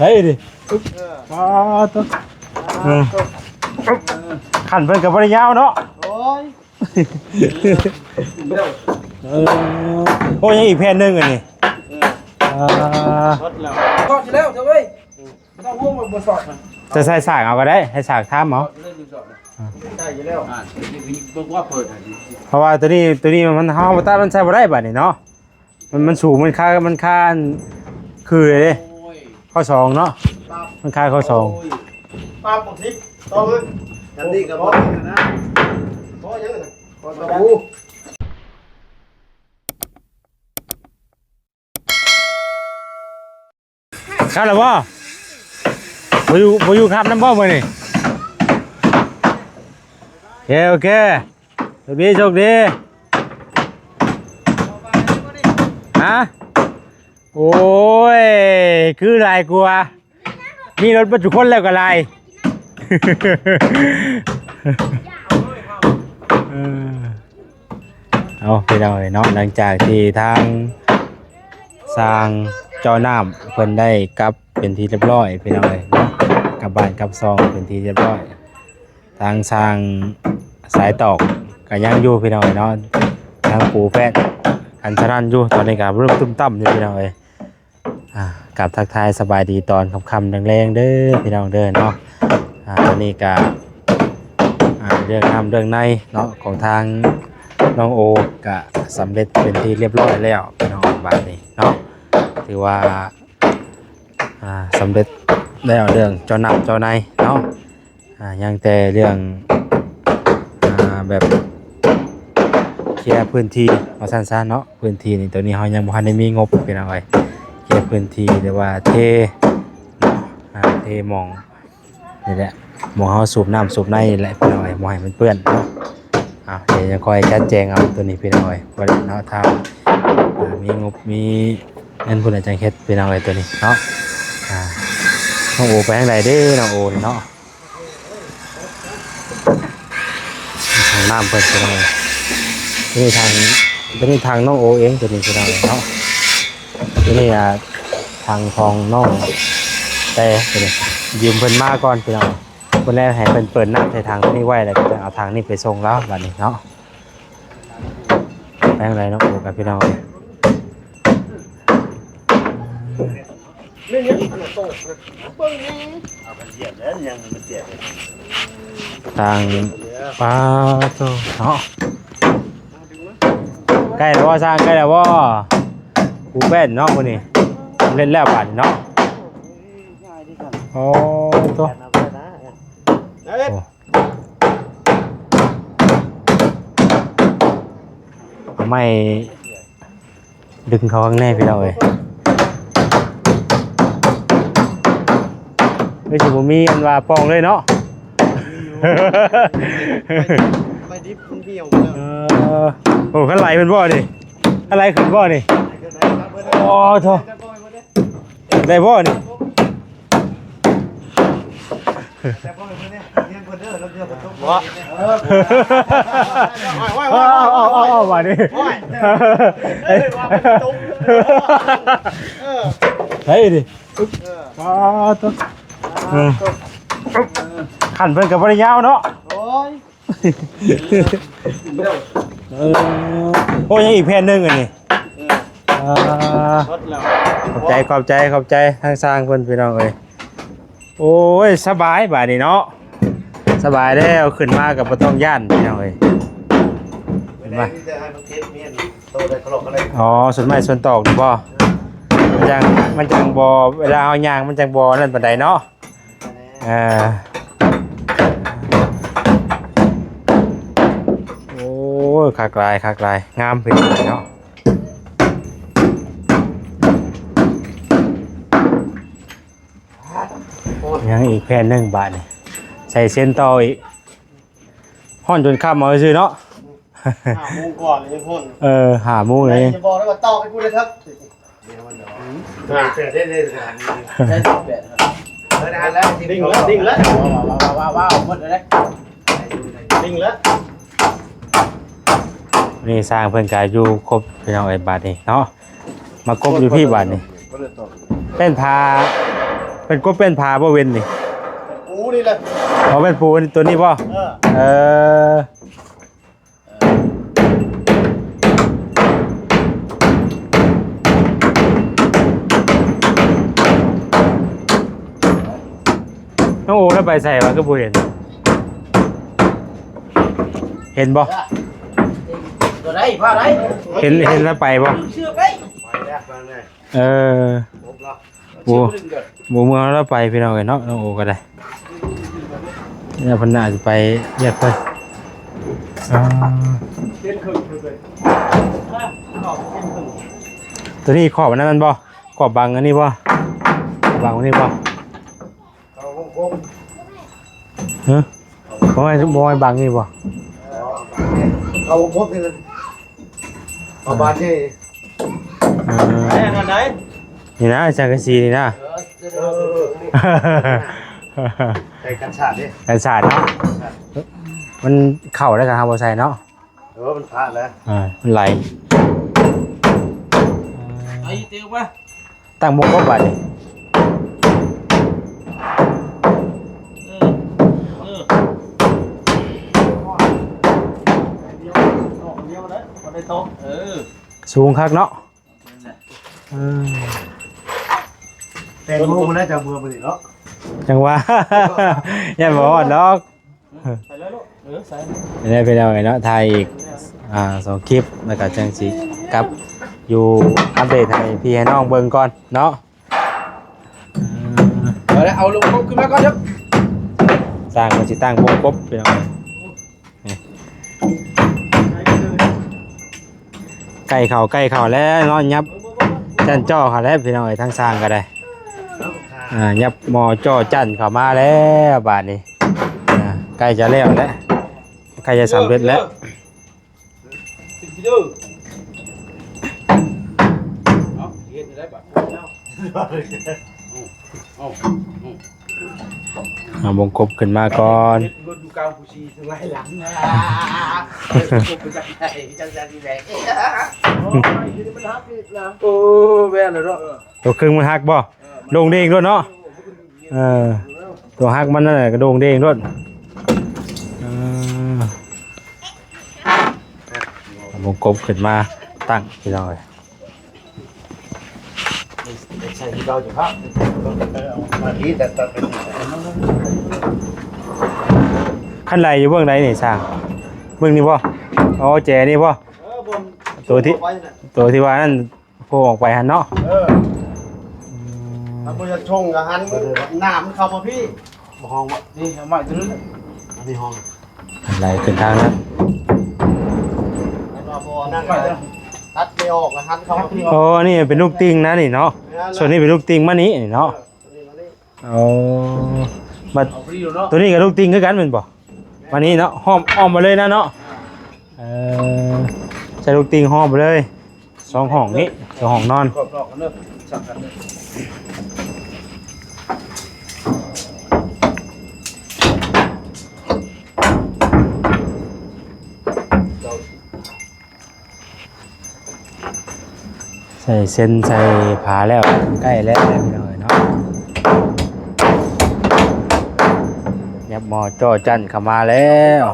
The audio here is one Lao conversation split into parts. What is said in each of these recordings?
ໄດ້ດິ ປາດໂທ້ ເອີ ຂັ້ນເພິ່ນກໍບໍ່ໄດ້ຍາວເນາະ ໂອ້ຍ ເອີ ໂອ້ຍ ຍັງອີກແຜ່ນໜຶ່ງອັນນີ້ ເອີ ອ່າ ຮອດແລ້ວ ຮອດຢູ່ແລ້ວເຈົ້າເອີຍ ບໍ່ຕ້ອງຫ່ວງວ່າບໍ່ຊອດນະ ຈະໃສ່ສາກເອົາກໍໄດ້ ໃຫ້ສາກທຳເອົາ ໃສ່ຢູ່ແລ້ວ ອ່າ ເບິ່ງວ່າເປີດ ເພາະວ່າຕົວນີ້ ຕົວນີ້ມັນ ເຮົາບໍ່ຕັດ ມັນໃສ່ບໍ່ໄດ້ບາດນີ້ເນາະ ມັນ ມັນສູງ ມັນຄາ ມັນຄາອັນຄືເດ້ ໂອ້ຍ ຂໍ້ສອງເນາະ ມັນຄາຂໍ້ສອງ ໂອ້ຍ ປາບບໍ່ທິບ ຕໍ່ເບິ່ງ ອັນນີ້ກໍບໍ່ໄດ້ນະ ບໍ່ຫຍັງນະ ບໍ່ຕະປູ ຄັບແລ້ວບໍ່? ບໍ່ຢູ່ ບໍ່ຢູ່ຄັບນຳບໍ່ມື້ນີ້? ໂອເຄ ໂອເຄ ໂຊກດີ ໂຊກດີ ຮະ? ໂອ້ຍ ຄືຫຼາຍກວ່າ ມີລົດເບິດທຸກຄົນແລ້ວກໍຫຼາຍ ເອີ ເອົາ ພີ່ນ້ອງເອີຍເນາະ ຫຼັງຈາກທີ່ທາງຊ່າງເຈາະນ້ຳເພິ່ນໄດ້ກັບເປັນທີ່ຮຽບຮ້ອຍ ພີ່ນ້ອງເອີຍເນາະ ກັບບ້ານກັບຊ່ອງເປັນທີ່ຮຽບຮ້ອຍ ທາງຊ່າງສາຍຕອກກໍຍັງຢູ່ ພີ່ນ້ອງເອີຍເນາະ ຍັງປູແປ້ນກັນສະນັ້ນຢູ່ ຕອນນີ້ກໍເລີ່ມຕຸ້ມຕັ້ມຢູ່ ພີ່ນ້ອງເອີຍ. ອ່າ ກາບທັກທາຍສະບາຍດີຕອນຄ່ຳໆແລງໆເດີພີ່ນ້ອງເດີເນາະ ອ່າ ຕອນນີ້ກະ ອ່າ ເລື່ອງນ້ຳເລື່ອງໃນເນາະ ຂອງທາງນ້ອງໂອກະສຳເລັດເປັນທີ່ຮຽບຮ້ອຍແລ້ວພີ່ນ້ອງ ບາດນີ້ເນາະ ຖືວ່າ ອ່າ ສຳເລັດແລ້ວເລື່ອງເຈາະນ້ຳເຈາະໃນເນາະ. ອ່າ ຍັງແຕ່ເລື່ອງ ອ່າ ແບບເຄຍພື້ນທີ່ວ່າຊັ້ນຊະເນາະ ພື້ນທີ່ນີ້ ໂຕນີ້ເຮົາຍັງບໍ່ທັນໄດ້ມີງົບພີ່ນ້ອງເອີຍ ເຄຍພື້ນທີ່ ຫຼືວ່າເທ ອ່າ ເທໝ່ອງນີ້ແຫຼະ ໝ່ອງເຮົາສູບນ້ຳສູບໃນນີ້ແຫຼະພີ່ນ້ອງເອີຍ ບໍ່ໃຫ້ມັນເປື້ອນເນາະ. ເອົາ ດຽວຈະຄ່ອຍຈັດແຈງເອົາໂຕນີ້ພີ່ນ້ອງເອີຍ ບໍ່ໄດ້ເນາະ ຖ້າ ອ່າ ມີງົບມີເງິນພຸ້ນລະຈັ່ງເຮັດພີ່ນ້ອງເອີຍ ໂຕນີ້ເນາະ. ອ່າ ນ້ອງໂອໄປທາງໃດເດ້ ນ້ອງໂອນີ້ເນາະ? ຫ້ອງນ້ຳເພິ່ນພີ່ນ້ອງເອີຍ ນີ້ທາງ ຕົວນີ້ທາງນ້ອງໂອເອງ ຕົວນີ້ພີ່ນ້ອງເອີຍເນາະ ຕົວນີ້ ອ່າ ທາງຂອງນ້ອງແຕ່ ຕົວນີ້ຢືມເພິ່ນມາກ່ອນພີ່ນ້ອງ ເພິ່ນແລ້ວໃຫ້ເພິ່ນເປີດນ້ຳໃສ່ຖັງຕົວນີ້ໄວ້ ແລ້ວກໍຈະເອົາຖັງນີ້ໄປສົ່ງລາວບາດນີ້ເນາະ. ໄປທາງໃດເນາະ ໂອກະພີ່ນ້ອງເອີຍ ແມ່ນຫຍັງອັນນັ້ນໂຕນະ ເບິ່ງແດ່ ທາງ ປາໂຕເນາະ ໃກ້ແລ້ວບໍ່ຊ່າງ ໃກ້ແລ້ວບໍ່? ປູແປ້ນເນາະມື້ນີ້ ສຳເລັດແລ້ວບາດນີ້ເນາະ ໂອ້ໂຕ ໂອ້ ເອົາໄມ້ດຶງເຂົ້າຂ້າງໃນພີ່ນ້ອງເອີຍ ຄືຊິບໍ່ມີອັນວ່າປ່ອງເລີຍເນາະ ມີຢູ່ ໄມ້ດິບມັນຫ່ຽວໝົດແລ້ວ ເອີ ໂອ້ ຄັນໄຫຼເພິ່ນບໍ່ນີ້ ຄັນໄຫຼຂຶ້ນບໍ່ນີ້ ໂອ້ໂທ້ ໄດ້ບໍ່ນີ້? ບໍ່ ໂອ້ຍ ໂອ້ຍ ໂອ້ຍ ໂອ້ຍ ບາດນີ້ ໂອ້ຍ ເອີ ເຮີ້ຍ ເອີ ປາດໂທ້ ເອີ ເອີ ຂັ້ນເພິ່ນກໍບໍ່ໄດ້ຍາວເນາະ ໂອ້ຍ ເອີ ໂອ້ຍ ຍັງອີກແຜ່ນໜຶ່ງອັນນີ້ ເອີ ອ່າ ຮອດແລ້ວ ຂອບໃຈ ຂອບໃຈ ຂອບໃຈທາງຊ່າງເພິ່ນ ພີ່ນ້ອງເອີຍ ໂອ້ຍ ສະບາຍບາດນີ້ເນາະ ສະບາຍແລ້ວ ຂຶ້ນມາກໍບໍ່ຕ້ອງຢ້ານ ພີ່ນ້ອງເອີຍ ເຫັນບໍ່ ມີແຕ່ໃຫ້ມັນເຮັດ ມີອັນໂຕໄດ້ຄະລອກກະແລ ອໍ ສ່ວນໄມ້ສ່ວນຕອກນີ້ບໍ່ ມັນຈັ່ງ ມັນຈັ່ງບໍ່ ເວລາເຮົາຍ່າງ ມັນຈັ່ງບໍ່ນັ້ນປານໃດເນາະ ອ່າ ໂອ້ຍ ຄັກຫຼາຍ ຄັກຫຼາຍ ງາມເປັນເນາະ ຍັງອີກແຜ່ນໜຶ່ງບາດນີ້ ໃສ່ເຊັນຕໍ່ອີກ ຮ້ອນຈົນຄ່ຳເອົາຊື່ເນາະ ຫ້າໂມງກວ່າແລ້ວຍັງຮ້ອນ ເອີ ຫ້າໂມງແລ້ວ ຢ່າບອກໄດ້ວ່າຕອກໃຫ້ກູໄດ້ເຖິກ ອ່າ ແປດເດ້ ໄດ້ແປດ ໄດ້ແປດ ເອີ ນັ້ນແຫຼະ ດິ້ງແລ້ວ ດິ້ງແລ້ວ ວ້າວ ວ້າວ ໝົດແລ້ວເດ້ ດິ້ງແລ້ວ ນີ້ຊ່າງເພິ່ນກະຢູ່ຄົບພີ່ນ້ອງເອີຍ ບາດນີ້ເນາະ ມາກົບຢູ່ພີ້ບາດນີ້ ເປັນຜ້າ ປັນກົບເປັນຜາບໍ່ເວັນນີ້? ເປັນປູນີ້ແຫຼະ. ອໍ ເປັນປູຕົວນີ້ບໍ່? ເອີ ເອີ. ນ້ອງໂອລະໄປໃສວະ ຄືບໍ່ເຫັນ? ເຫັນບໍ່? ກໍໄດ້ ພໍໄດ້. ເຫັນ ເຫັນລະໄປບໍ່? ເຊື່ອໄປ. ເອີ ໂອ້ ບໍ່ເມືອລະໄປພີ່ນ້ອງເອີຍເນາະ ນ້ອງໂອກໍໄດ້. ແລ້ວເພິ່ນໜ້າຊິໄປວຽກເພິ່ນ. ອ່າ ຕົວນີ້ຂອບອັນນັ້ນແມ່ນບໍ່? ຂອບບັງອັນນີ້ບໍ່? ບັງອັນນີ້ບໍ່? ເອົາວົງກົບ ຮະ? ບໍ່ໃຫ້ ບໍ່ໃຫ້ບັງນີ້ບໍ່? ເອົາວົງກົບນີ້ ເອົາບາດນີ້ ເອີ ແມ່ນອັນໃດ? ນີ້ນະ ສັງກະສີນີ້ນະ ເອີ ເອີ ໃສ່ກັນສາດເດ້ ກັນສາດເນາະ ມັນເຂົ້າແລ້ວກໍເຮົາບໍ່ໃສ່ເນາະ. ເອີ ມັນພາດແລ້ວ ອ່າ ມັນໄຫຼ ໄອ້ເຕີມາ ຕັ້ງວົງກົບບາດນີ້ ເອີ ເອີ ສູງຄັກເນາະ ເອີ ແປດໂມງພຸ້ນແຫຼະ ຈະເມືອມື້ນີ້ເນາະ ຈັ່ງວ່າ ຢ້ານບໍ່ຮອດດອກ. ໃສ່ເລີຍລູກ ເອີ ໃສ່ ນີ້ແຫຼະພີ່ນ້ອງເອີຍເນາະ ຖ່າຍອີກ ອ່າ ສອງຄລິບ ແລ້ວກໍຈັ່ງຊິກັບຢູ່ອັບເດດໃຫ້ພີ່ໃຫ້ນ້ອງເບິ່ງກ່ອນເນາະ. ເອົາລະ ເອົາລົງກົບຂຶ້ນມາກ່ອນເດີ ຊ່າງມັນຊິຕັ້ງວົງກົບພີ່ນ້ອງ ນີ້ ໃກ້ເຂົ້າ ໃກ້ເຂົ້າແລ້ວເນາະ ຫຍັບຈັນຈໍ້ເຂົ້າແລ້ວພີ່ນ້ອງເອີຍ ທາງຊ່າງກໍໄດ້ ອ່າ ຫຍັບໝໍ້ຈໍ້ຈັນເຂົ້າມາແລ້ວບາດນີ້ ອ່າ ໃກ້ຈະແລ້ວແລ້ວ ໃກ້ຈະສຳເລັດແລ້ວ ເອີ ເອີ ຂຶ້ນໄປເດີ ເອົາ ເຮັດໄດ້ບາດ ເອົາ ເອົາ ເອົາ ເອົາວົງກົບຂຶ້ນມາກ່ອນ ເຮັດລົດຢູ່ກາງພູຊີ ສະໄລຫຼັງ ເອີ ກົບໄປຈັກໃດ ຈັກໃດນີ້ແຫຼະ ໂອ້ຍ ມັນຫັກນີ້ນະ ໂອ້ ແມ່ນແລ້ວເນາະ ຕົວເຄິ່ງມັນຫັກບໍ່? ໂດງເດ້ງໂລດເນາະ ເອີ ຕົວຫັກມັນນັ້ນແຫຼະກະໂດງເດ້ງໂລດ ເອີ ວົງກົບຂຶ້ນມາຕັ້ງພີ່ນ້ອງເອີຍ ໃສ່ທີ່ເກົ່າຢູ່ຄັບ ມາທີ່ແຕ່ຕັດໄປ ຄັນໄຫຼຢູ່ເບື້ອງໃດນີ້ຊ່າງ? ເບື້ອງນີ້ບໍ່? ອໍ ແຈນີ້ບໍ່? ເອີ ບ່ອນ ຕົວທີ່ ຕົວທີ່ວ່ານັ້ນ ໂຜອອກໄປຫັ້ນເນາະ ເອີ ອືມ ຖ້າບໍ່ຢາກຊົງກໍຫັນ ນ້ຳມັນເຂົ້າມາພີ້ ບໍ່ຮ້ອງບໍ່ ນີ້ເອົາໄມ້ຕົວນັ້ນ ອັນນີ້ຮ້ອງ ໄຫຼຂຶ້ນທາງນັ້ນ ຄັນວ່າບໍ່ນັ້ນກໍຕັດໄປອອກກໍຫັນເຂົ້າມາພີ້ ອໍ ອັນນີ້ເປັນລູກຕິ່ງນະນີ້ເນາະ ແມ່ນ ສ່ວນນີ້ເປັນລູກຕິ່ງມານີ້ນີ້ເນາະ ເອີ ໂອ້ ບັດ ເອົາພໍດີໂລດເນາະ ຕົວນີ້ກໍລູກຕິ່ງຄືກັນແມ່ນບໍ່? ມານີ້ເນາະ ອ້ອມ ອ້ອມມາເລີຍນະເນາະ ເອີ ໃສ່ລູກຕິ່ງອ້ອມມາເລີຍ ສອງຫ້ອງນີ້ ສອງຫ້ອງນອນ ຂອບນອກກັນເດີ ສັບກັນເດີ ໃສ່ເສັ້ນໃສ່ຜາແລ້ວ ໃກ້ແລ້ວພີ່ນ້ອງເອີຍເນາະ ຫຍັບໝໍ້ຈໍ້ຈັນເຂົ້າມາແລ້ວ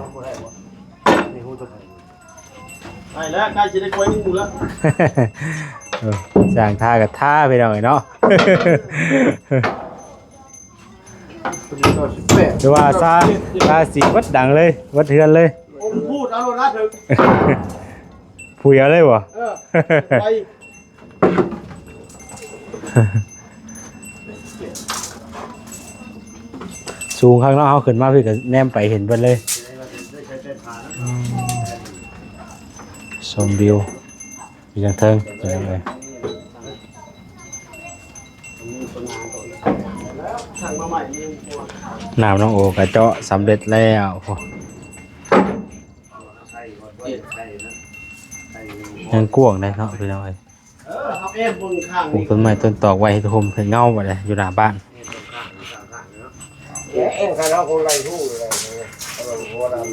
ໄດ້ແລ້ວ ໃກ້ຊິໄດ້ກ້ອຍໜຶ່ງແລ້ວ ເອີ ຊ່າງທາກໍທາພີ່ນ້ອງເອີຍເນາະ ຄືວ່າຊາ ທາສີເບິດດັງເລີຍ ເບິດເຮືອນເລີຍ ອົມພູດເອົາໂລດນະເຖິງ ຜຸຍເອົາເລີຍບໍ່? ເອີ ໄປ ສູງຄັກເນາະ ເຮົາຂຶ້ນມາພີ້ກໍແນມໄປເຫັນເບິດເລີຍ ອືມ ຊົມວິວຢູ່ທາງເທິງພີ່ນ້ອງເອີຍ ນ້ຳນ້ອງໂອກໍເຈາະສຳເລັດແລ້ວ ຍັງກວ້າງເດ້ເນາະພີ່ນ້ອງເອີຍ ເອີ ເຮົາແອບເບິ່ງຂ້າງ ປູກຕົ້ນໄມ້ຕົ້ນຕອກໄວ້ໃຫ້ຮົ່ມໃຫ້ເງົາບັດນີ້ ຢູ່ໜ້າບ້ານ ແອບເບິ່ງຂ້າງຂ້າງເນາະ ແອບກັນເຮົາຄົນໄລ່ຮູ້ເລີຍ ເອີ ຫົວດຳ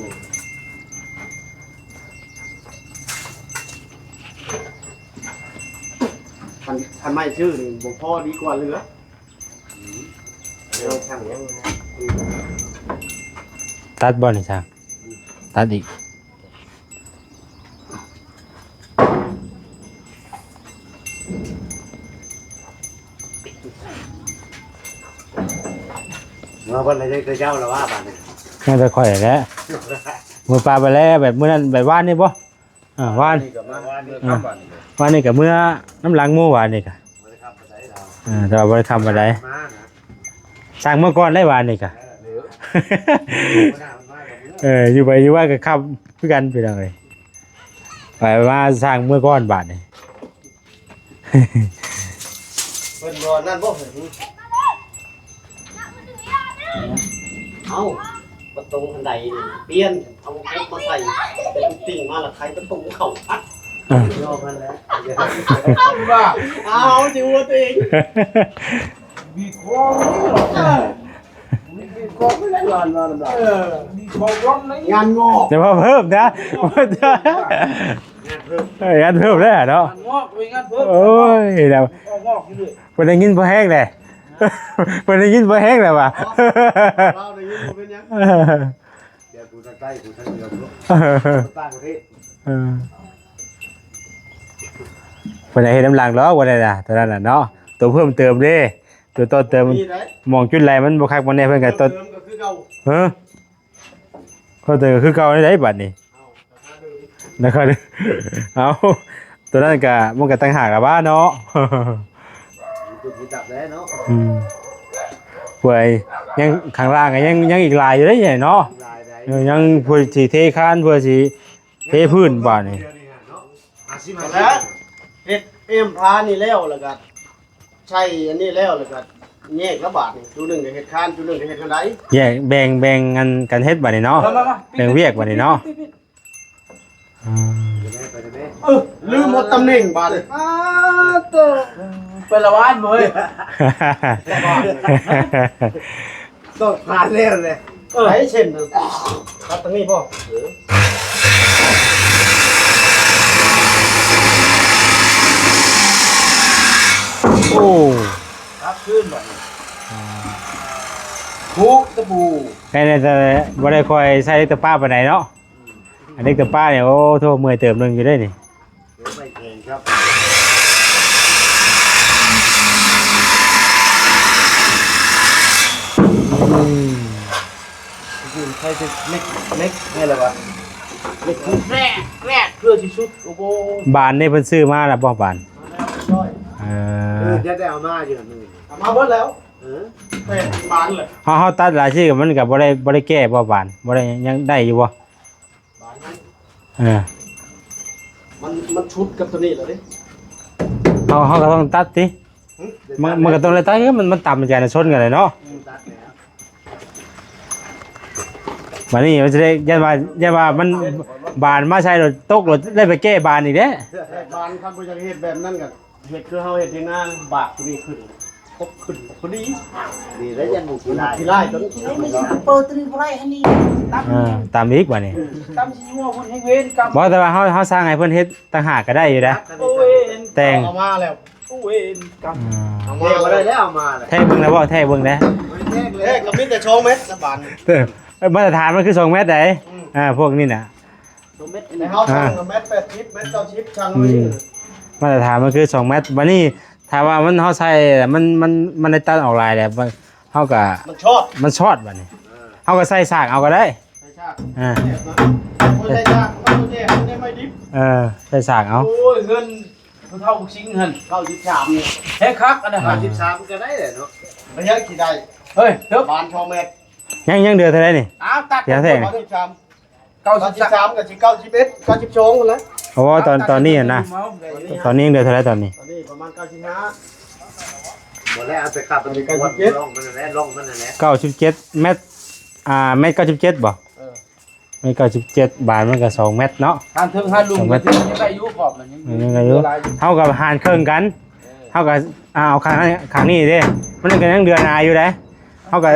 ຄັນ ຄັນໄມ້ຊື່ນີ້ບໍ່ພໍ ດີກວ່າເຫຼືອ ອືມ ຕັດບໍ່ນີ້ຊ່າງ? ຕັດອີກ. ເມືອເບິດແລ້ວ ຍັງແຕ່ເຈົ້າລະວ່າບາດນີ້. ຍັງແຕ່ຂ້ອຍແຫຼະ ມື້ປາໄປແລ້ວ ແບບມື້ນັ້ນ ແບບວານນີ້ບໍ່? ອ່າ ວານ ນີ້ກໍມາ ເອີ ວານນີ້ກໍເມືອນຳຫຼັງໝູ່ ວານນີ້ກໍ ບໍ່ໄດ້ຂັບປານໃດດອກ. ເອີ ແຕ່ວ່າບໍ່ໄດ້ຂັບປານໃດ ມານະ ຊ່າງເມືອກ່ອນໄດ້ວານນີ້ກໍ ເອີ ເອີ ຢູ່ໄປຢູ່ມາກໍຂັບຄືກັນ ພີ່ນ້ອງເອີຍ. ໄປມາຊ່າງເມືອກ່ອນບາດນີ້. ເພິ່ນບໍ່ນັ້ນບໍ່? ເອົ້າ ປະຕູອັນໃດນີ້ປ່ຽນ ເອົາກົບມາໃສ່ ຕິ່ງມາລະໄຂປະຕູເຂົ້າ ປັດ ອ່າ ຍອມຫັ້ນແຫຼະ. ອ້າວ ຊິຫົວຕົວເອງ ບີບຄໍ ເອີ ມີຂອງເພິ່ນແຫຼະ ເອີ ມີຂອງລ້ອມໃນງານງອກ ແຕ່ວ່າເພີ່ມນະ ງານເພີ່ມ ເອີ ງານເພີ່ມແລ້ວເນາະ ງານງອກ ເປັນງານເພີ່ມ ໂອ້ຍ ແລ້ວ ງອກຢູ່ເລື້ອຍ ເພິ່ນໄດ້ຍິນພໍແຮງແຫຼະ ເພິ່ນໄດ້ຍິນພໍແຮງແລ້ວວ່າ ເວົ້າໄດ້ຍິນບໍ່ເປັນຫຍັງ ດຽວກູທາງໃຕ້ ກູທາງເໜືອ ເອີ ຕ່າງປະເທດ ເອີ ເພິ່ນໄດ້ເຮັດນຳຫຼັງດອກ ບໍ່ໄດ້ນະ ເທົ່ານັ້ນນະເນາະ ໂຕເພີ່ມເຕີມເດ້. ຕົວຕໍ່ເຕີມ ມີໄດ໋ ໝ່ອງຈຸດໃດມັນບໍ່ຄັກບໍ່ແນ່ ເພິ່ນກໍຕໍ່ ເຕີມກໍຄືເກົ່າ ຮະ ກໍເຕີມກໍຄືເກົ່ານີ້ໄດ໋ ບາດນີ້ ເອົ້າ ລາຄາເດີມ ລາຄາເດີມ ເອົ້າ ຕົວນັ້ນກໍມັນກໍຕ່າງຫາກລະວ່າເນາະ ມີຈຸດມີຈັບແລ້ວເນາະ ອືມ ເພື່ອຍັງຂ້າງລ່າງກໍຍັງ ຍັງອີກຫຼາຍຢູ່ເດ້ເນາະ ຫຼາຍໃດ໋ ເອີ ຍັງເພື່ອຊິເທຄານ ເພື່ອຊິ ເທພື້ນບາດນີ້ ດຽວນີ້ເນາະ ອາຊີບ ແລ້ວເຮັດເອັມພານີ້ແລ້ວ ແລ້ວກໍໃສ່ອັນນີ້ແລ້ວ ແລ້ວກໍແຍກລະບາດນີ້ ຈຸດໜຶ່ງກໍເຮັດຄານ ຈຸດໜຶ່ງກໍເຮັດອັນໃດ ແຍກ ແບ່ງ ແບ່ງອັນກັນເຮັດບາດນີ້ເນາະ ມາ ມາ ມາ ແບ່ງວຽກບາດນີ້ເນາະ ອືມ ເອີ ລືມເອົາຕຳແໜ່ງບາດນີ້ ອ້າໂຕ ເປັນລະຫວ່ານເວີຍ ຕ້ອງຜ່ານແລ້ວແຫຼະ ເອີ ໃຫ້ເຊັ່ນ ຕັດຕາງນີ້ບໍ່ ເອີ ໂອ້ ຕັດຄືນບັດນີ້ ອ່າ ຄຸຕະປູ ແມ່ນແຕ່ບໍ່ໄດ້ຄ່ອຍໃຊ້ເຫຼັກຕະປາປານໃດເນາະ ອືມ ອັນເຫຼັກຕະປານີ້ ໂອ້ໂທ້ ເມື່ອຍເຕີບໜຶ່ງຢູ່ເດ້ນີ້. ໄມ້ແຂງຄັບ ອືມ ໃຊ້ແຕ່ເຫຼັກ ເຫຼັກນີ້ແຫຼະວະ ເຫຼັກແກຣກ ແກຣກ ເພື່ອຊິສຸດ ໂອ້ໂຫ ບານນີ້ເພິ່ນຊື້ມາແລ້ວບໍ່ບານ? ເອີ ເອີ ເອີ ເດີ ໄດ້ເອົາມາຢູ່ ເອົາມາເບິດແລ້ວ ເອີ ແຕ່ບານແຫຼະ ເຮົາ ເຮົາຕັດຫຼາຍຊີ້ ມັນກໍບໍ່ໄດ້ ບໍ່ໄດ້ແກ້ບໍ່ບານ ບໍ່ໄດ້ ຍັງໄດ້ຢູ່ບໍ່? ບາດນັ້ນ ເອີ ມັນ ມັນຊຸດກັບຕົວນີ້ແລ້ວເດ້ ເຮົາ ເຮົາກໍຕ້ອງຕັດຕິ ຫຶ ມັນ ມັນກໍຕ້ອງໄດ້ຕັດ ເອີ ມັນ ມັນຕຳກັນ ຊົນກັນແຫຼະເນາະ ຕັດແລ້ວ ບາດນີ້ມັນຊິໄດ້ ຢ້ານວ່າ ຢ້ານວ່າມັນບານມາໃສ່ ແລ້ວຕົກ ແລ້ວໄດ້ໄປແກ້ບານອີກເດ້ ບານ ຄັນບໍ່ຢາກເຮັດແບບນັ້ນກໍ ເຮັດຄືເຮົາເຮັດທຽງນາ ບາກຕົວນີ້ຂຶ້ນ ຄົບຂຶ້ນພໍດີ ດີແລ້ວ ຢ້ານໝູຂີ້ລາຍ ຂີ້ລາຍຕົວນີ້ ເປີດຕົວນີ້ບໍ່ໄດ້ ອັນນີ້ຕຳ ອ່າ ຕຳອີກບາດນີ້ ຕຳຊິຫົວພຸ້ນ ແຮງເວນກຳ ບໍ່ ແຕ່ວ່າເຮົາ ເຮົາສ້າງໃຫ້ເພິ່ນເຮັດຕ່າງຫາກກໍໄດ້ຢູ່ນະ ໂອ້ຍ ແຕ່ງ ເອົາມາແລ້ວ ໂອ້ຍ ກຳ ອ່າ ເອົາມາ ແທກບໍ່ໄດ້ແລ້ວ ເອົາມາແລ້ວ ແທກເບິ່ງແລ້ວບໍ່ ແທກເບິ່ງແດ່ ແທກກໍມີແຕ່ສອງແມັດລະບາດ ເອີ ມາດຕະຖານມັນຄືສອງແມັດໃດ ອືມ ອ່າ ພວກນີ້ນະ ສອງແມັດ ໃຫ້ເຮົາ ອ່າ ຊ່າງແມັດແປດສິບ ແມັດເກົ້າສິບ ຊ່າງ ອືມ ເອົາເອງ ມາດຕະຖານມັນຄືສອງແມັດ ບາດນີ້ຖ້າວ່າມັນ ເຮົາໃສ່ ມັນ ມັນ ມັນໄດ້ຕັດອອກຫຼາຍແລ້ວ ເຮົາກໍ ມັນຊອດ ມັນຊອດບາດນີ້ ເອີ ເຮົາກໍໃສ່ສາກເອົາກໍໄດ້ ໃສ່ສາກ ອ່າ ບໍ່ໃສ່ສາກ ມັນບໍ່ແຍກ ມັນໄດ້ໄມ້ດິບ ເອີ ໃສ່ສາກເອົາ ໂອ້ຍ ເຮືອນຜູ້ເຖົ້າຊິງຫັ້ນ ເກົ້າສິບສາມນີ້ ແຮງຄັກອັນນັ້ນ ເກົ້າສິບສາມກໍໄດ້ແຫຼະເນາະ ໄປຍັງຊິໄດ້ ເຮີ້ຍ ເດີ ບານສອງແມັດ ຍັງ ຍັງເດືອເທົ່າໃດນີ້? ອ້າວ ຕັດ ເດືອເທົ່າໃດ? ເກົ້າສິບສາມ ເກົ້າສິບສາມ ກໍຊິເກົ້າສິບເອັດ ເກົ້າສິບສອງພຸ້ນແຫຼະ ໂອ້ ຕອນ ຕອນນີ້ນະ ຕອນນີ້ຍັງເຫຼືອເທົ່າໃດຕອນນີ້? ຕອນນີ້ປະມານເກົ້າສິບຫ້າ ບໍ່ແລ້ວ ເອົາໄປຂັບມັນ ເກົ້າສິບເຈັດ ລ່ອງມັນແຫຼະ ລ່ອງມັນແຫຼະ ເກົ້າສິບເຈັດແມັດ ອ່າ ແມັດເກົ້າສິບເຈັດບໍ່? ເອີ ແມັດເກົ້າສິບເຈັດ ບານມັນກໍສອງແມັດເນາະ ທາງເທິງຫາລຸ່ມ ສອງແມັດ ກໍຍັງໄດ້ຢູ່ ຂອບມັນຍັງ ເອີ ຍັງໄດ້ຢູ່ ເຫຼືອຫຼາຍຢູ່ ເຮົາກໍຫານເຄິ່ງກັນ ເອີ ເຮົາກໍ ອ່າ ເອົາຂ້າງ ຂ້າງນີ້ເດ້ ມັນກໍຍັງເຫຼືອໜາຢູ່ເດ້ ເຮົາກໍ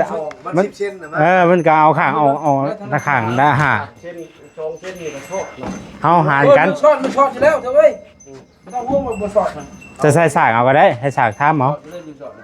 ມັນ ມັນສິບເຊັນນະ ເອີ ມັນກໍເອົາຂ້າງ ເອົາ ເອົາຂ້າງລະຫ້າ ເຊັນ ສອງເຊັນນີ້ກໍຊອດເນາະ ເຮົາຫານກັນ ເອີ ມັນຊອດ ມັນຊອດຢູ່ແລ້ວເຈົ້າເອີຍ ອືມ ບໍ່ຕ້ອງຫ່ວງວ່າບໍ່ຊອດນະ ຈະໃສ່ສາກເອົາກໍໄດ້ ໃສ່ສາກທຳເອົາ ຊອດຢູ່ເລີຍ ມັນຊອດນະ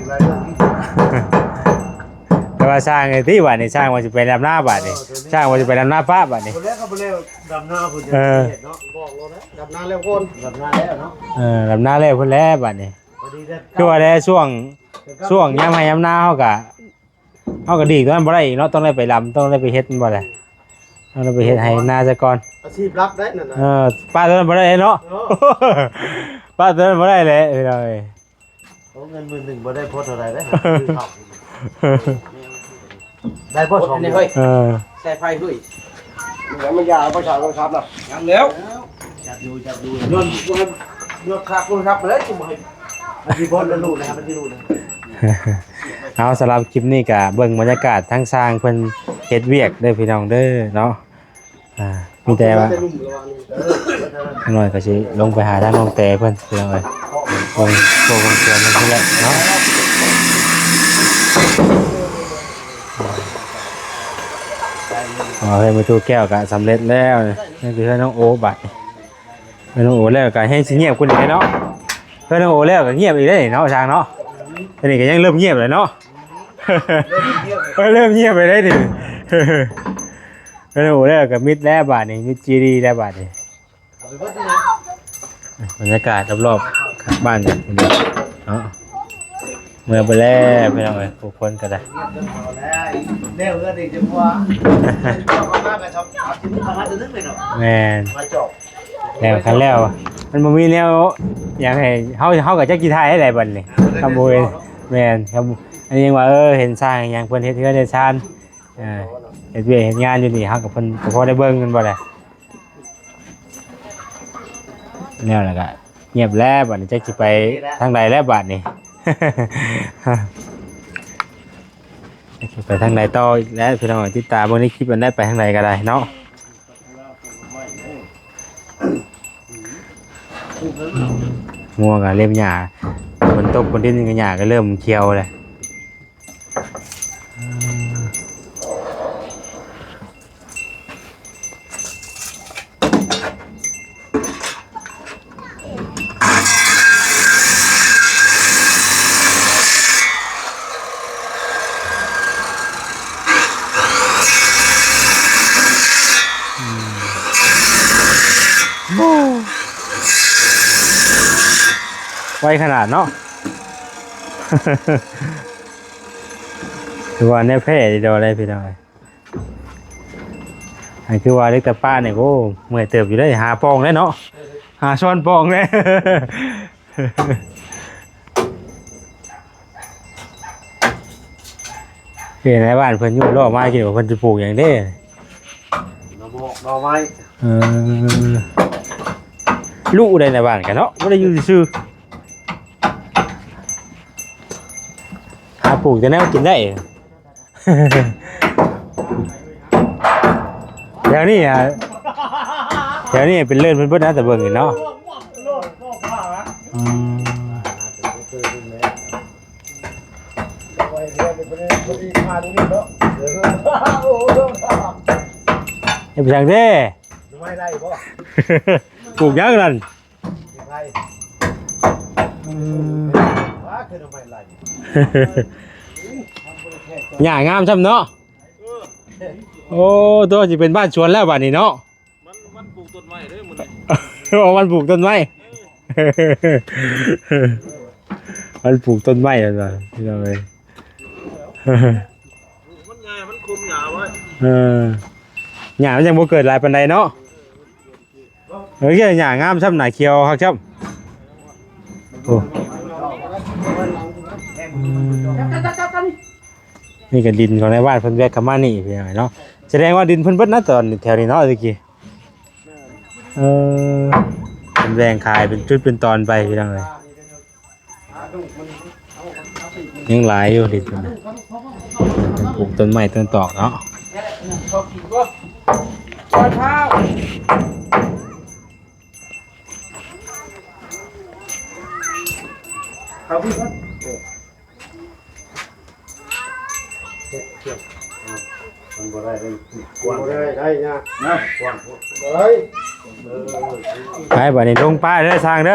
ງຫຼາຍເລື່ອງທີ່ ແຕ່ວ່າຊ່າງໄອ້ຕິບາດນີ້ ຊ່າງວ່າຊິໄປດຳນາບາດນີ້ ເອີ ຊ່າງວ່າຊິໄປດຳນາປະບາດນີ້ ບໍ່ແລ້ວກໍບໍ່ແລ້ວ ດຳນາພຸ້ນ ເອີ ເນາະ ບອກໂລດນະ ດຳນາແລ້ວກ່ອນ ດຳນາແລ້ວເນາະ ເອີ ດຳນາແລ້ວພຸ້ນແຫຼະບາດນີ້ ພໍດີແລ້ວ ຄືວ່າແລ້ວຊ່ວງ ຊ່ວງຍາມໄຮ່ຍາມນາເຮົາກະ ເຮົາກໍດີກຕົງນັ້ນບໍ່ໄດ້ອີກເນາະ ຕ້ອງໄດ້ໄປລຳ ຕ້ອງໄດ້ໄປເຮັດແມ່ນບໍ່ລະ ຕ້ອງໄດ້ໄປເຮັດໄຮ່ນາຊະກ່ອນ ອາຊີບຫຼັກໄດ້ນັ້ນນະ ເອີ ປະຕົງນັ້ນບໍ່ໄດ້ເນາະ ເອີ ປະຕົງນັ້ນບໍ່ໄດ້ແຫຼະພີ່ນ້ອງເອີຍ ໂອ້ ເງິນໝື່ນໜຶ່ງບໍ່ໄດ້ພໍເທົ່າໃດເດ້ ຊື້ເຂົ້າ ໄດ້ບໍ່ສອງ ນີ້ເຮີ້ຍ ເອີ ໃສ່ໄຟເຮີ້ຍ ຍັງບໍ່ຢາກໄປສາກໂທລະສັບນະ ຍັງແລ້ວ ຈັບຢູ່ ຈັບຢູ່ ຍ້ອນ ຍ້ອນສາກໂທລະສັບໄປແລ້ວ ຊິບໍ່ໃຫ້ ມັນຊິບໍ່ຮູ້ນະ ມັນຊິຮູ້ນະ ເອົາ ສຳລັບຄລິບນີ້ກະເບິ່ງບັນຍາກາດທາງຊ່າງເພິ່ນເຮັດວຽກເດີພີ່ນ້ອງເດີເນາະ ອ່າ ມີແຕ່ວ່າ ໜ້ອຍກໍຊິລົງໄປຫາທາງນ້ອງແຕເພິ່ນພີ່ນ້ອງເອີຍ ເບິ່ງໂຕເບິ່ງສວນເພິ່ນພຸ້ນແຫຼະເນາະ ເອີ ເຮືອນແມ່ຕູ້ແກ້ວກໍສຳເລັດແລ້ວ ນີ້ຄືເຮືອນນ້ອງໂອບາດນີ້ ເຮືອນນ້ອງໂອແລ້ວກໍແຮງຊິງຽບກວ່ານີ້ເນາະ ເຮືອນນ້ອງໂອແລ້ວກໍງຽບອີກເດ້ເນາະ ຊ່າງເນາະ ອັນນີ້ກໍຍັງເລີ່ມງຽບແລ້ວເນາະ ເລີ່ມງຽບ ເອີ ເລີ່ມງຽບໄປໄດ້ນີ້ ເອີ ໂອ້ ແລ້ວກໍມິດແລ້ວບາດນີ້ ມິດຈີດີແລ້ວບາດນີ້. ບັນຍາກາດລອບໆຂ້າງບ້ານກັນເນາະ ເມືອໄປແລ້ວພີ່ນ້ອງເອີຍ ຜູ້ຄົນກໍໄດ້ ແລ້ວເຮືອນນີ້ຈະວ່າ ແມ່ນ ແລ້ວຄັນແລ້ວ ມັນບໍ່ມີແນວຫຍັງໃຫ້ເຮົາ ເຮົາກໍຈັກຊິຖ່າຍໃຫ້ໃດບັດນີ້ ຄຳບໍ່ເຫັນ ແມ່ນ ຄຳ ອັນນີ້ຍັງວ່າ ເອີ ເຫັນສ້າງຫຍັງເພິ່ນເຮັດເຮືອນເຮັດຊານ ເອີ ເຮັດວຽກເຮັດງານຢູ່ນີ້ ເຮົາກໍເພິ່ນກໍພໍໄດ້ເບິ່ງແມ່ນບໍ່ລະ. ແລ້ວລະກະງຽບແລ້ວ ບາດນີ້ຈັກຊິໄປທາງໃດແລ້ວບາດນີ້ ຈັກຊິໄປທາງໃດຕໍ່ອີກແລ້ວພີ່ນ້ອງ ຕິດຕາມເບິ່ງໃນຄລິບອັນໃດ ໄປທາງໃດກໍໄດ້ເນາະ. ງົວກໍເລັມຫຍ້າ ຝົນຕົກຝົນດິນກໍຫຍ້າກໍເລີ່ມຂຽວແລ້ວ. ໄວຂະໜາດເນາະ ຄືວ່າແນວແພ້ດີດອກໄດ໋ພີ່ນ້ອງ. ອັນຄືວ່າເຫຼັກຕາປ້ານີ້ ໂອ້ ເມື່ອຍເຕີບຢູ່ເດ້ ຫາປ່ອງແລ້ວເນາະ ຫາຊ້ອນປ່ອງແລ້ວ. ເອີ ໃນບ້ານເພິ່ນຢູ່ເລາະມາ ຄິດວ່າເພິ່ນຈະປູກຫຍັງເດ້ ໜໍ່ໝອກໜໍ່ໄມ້ ເອີ ລຸໄດ໋ໃນບ້ານກະເນາະ ບໍ່ໄດ້ຢູ່ຊື່ໆ ຫາປູກແຕ່ແນວກິນໄດ້. ແຖວນີ້ ອາ ແຖວນີ້ເປັນເລີນເພິ່ນເບິດນະ ແຕ່ເບິ່ງນີ້ເນາະ ອືມ ເຮັດຫຍັງເດ້ ປູກຫຍັງນັ້ນ? ອືມ ຫຍ້າງາມຊ້ຳເນາະ ໂອ້ ໂຕ ຊິເປັນບ້ານສວນແລ້ວບາດນີ້ເນາະ ມັນ ມັນປູກຕົ້ນໄມ້ເດ້ມື້ນີ້ ໂອ້ ມັນປູກຕົ້ນໄມ້ ມັນປູກຕົ້ນໄມ້ວ່າຊັ້ນ ພີ່ນ້ອງເອີຍ ມັນໃຫຍ່ ມັນຄຸມຫຍ້າໄວ້ ເອີ ຫຍ້າມັນຍັງບໍ່ເກີດຫຼາຍປານໃດເນາະ. ເອີ ຫຍ້າງາມຊ້ຳ ໜ້າຂຽວຄັກຊ້ຳ ໂອ້ ອືມ ນີ້ກໍດິນຂອງນາຍບ້ານເພິ່ນແວະເຂົ້າມານີ້ພີ່ນ້ອງເນາະ ສະແດງວ່າດິນເພິ່ນເບິດນະ ຕອນແຖວນີ້ເນາະ ແຕ່ກີ້ ເອີ ເພິ່ນແບ່ງຂາຍເປັນຈຸດເປັນຕອນໄປພີ່ນ້ອງເອີຍ. ຍັງຫຼາຍຢູ່ດິນເພິ່ນນະ ປູກຕົ້ນໄມ້ຕົ້ນຕອກເນາະ ມັນບໍ່ໄດ້ເດ້ ໄດ້ ໄດ້ຍາກນະ ໄປ ບາດນີ້ລົງປ່າເດີຊ່າງເດີ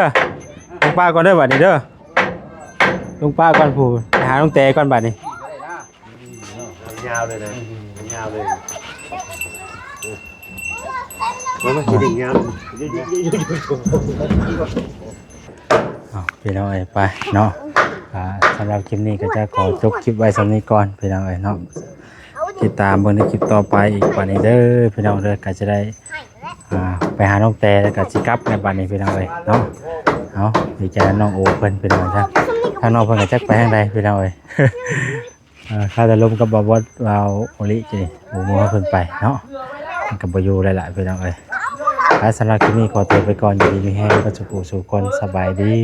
ລົງປ່າກ່ອນເດີບາດນີ້ເດີ ລົງປ່າກ່ອນ ຜູ້ ໄປຫານ້ອງແຕກ່ອນບາດນີ້ ຍາວເລີຍນະ ຍາວເລີຍ ມັນຊິໄດ້ຍາວ ເອົາ ພີ່ນ້ອງເອີຍ ໄປເນາະ ອ່າ ສຳລັບຄລິບນີ້ກໍຈະຂໍຈົບຄລິບໄວ້ສ່ຳນີ້ກ່ອນ ພີ່ນ້ອງເອີຍເນາະ ຕິດຕາມເບິ່ງໃນຄລິບຕໍ່ໄປອີກບາດນີ້ເດີພີ່ນ້ອງເດີ ກໍຈະໄດ້ ອ່າ ໄປຫານ້ອງແຕ ແລ້ວກໍຊິກັບໃນບາດນີ້ພີ່ນ້ອງເອີຍເນາະ ເອົາ ດີໃຈນຳນ້ອງໂອເພິ່ນພີ່ນ້ອງເອີຍ ທາງນ້ອງເພິ່ນກໍຈັກໄປທາງໃດພີ່ນ້ອງເອີຍ ອ່າ ຂ້າແຕ່ລົມກັບບ່າວບອດ ບ່າວໂອລິ ນີ້ ບໍ່ຮູ້ວ່າເພິ່ນໄປເນາະ ມັນກໍບໍ່ຢູ່ແລ້ວລະພີ່ນ້ອງເອີຍ ໄປ ສຳລັບຄລິບນີ້ຂໍຕົວໄປກ່ອນ ຢູ່ດີມີແຮງເບິດສູ່ຜູ້ສູ່ຄົນ ສະບາຍດີ.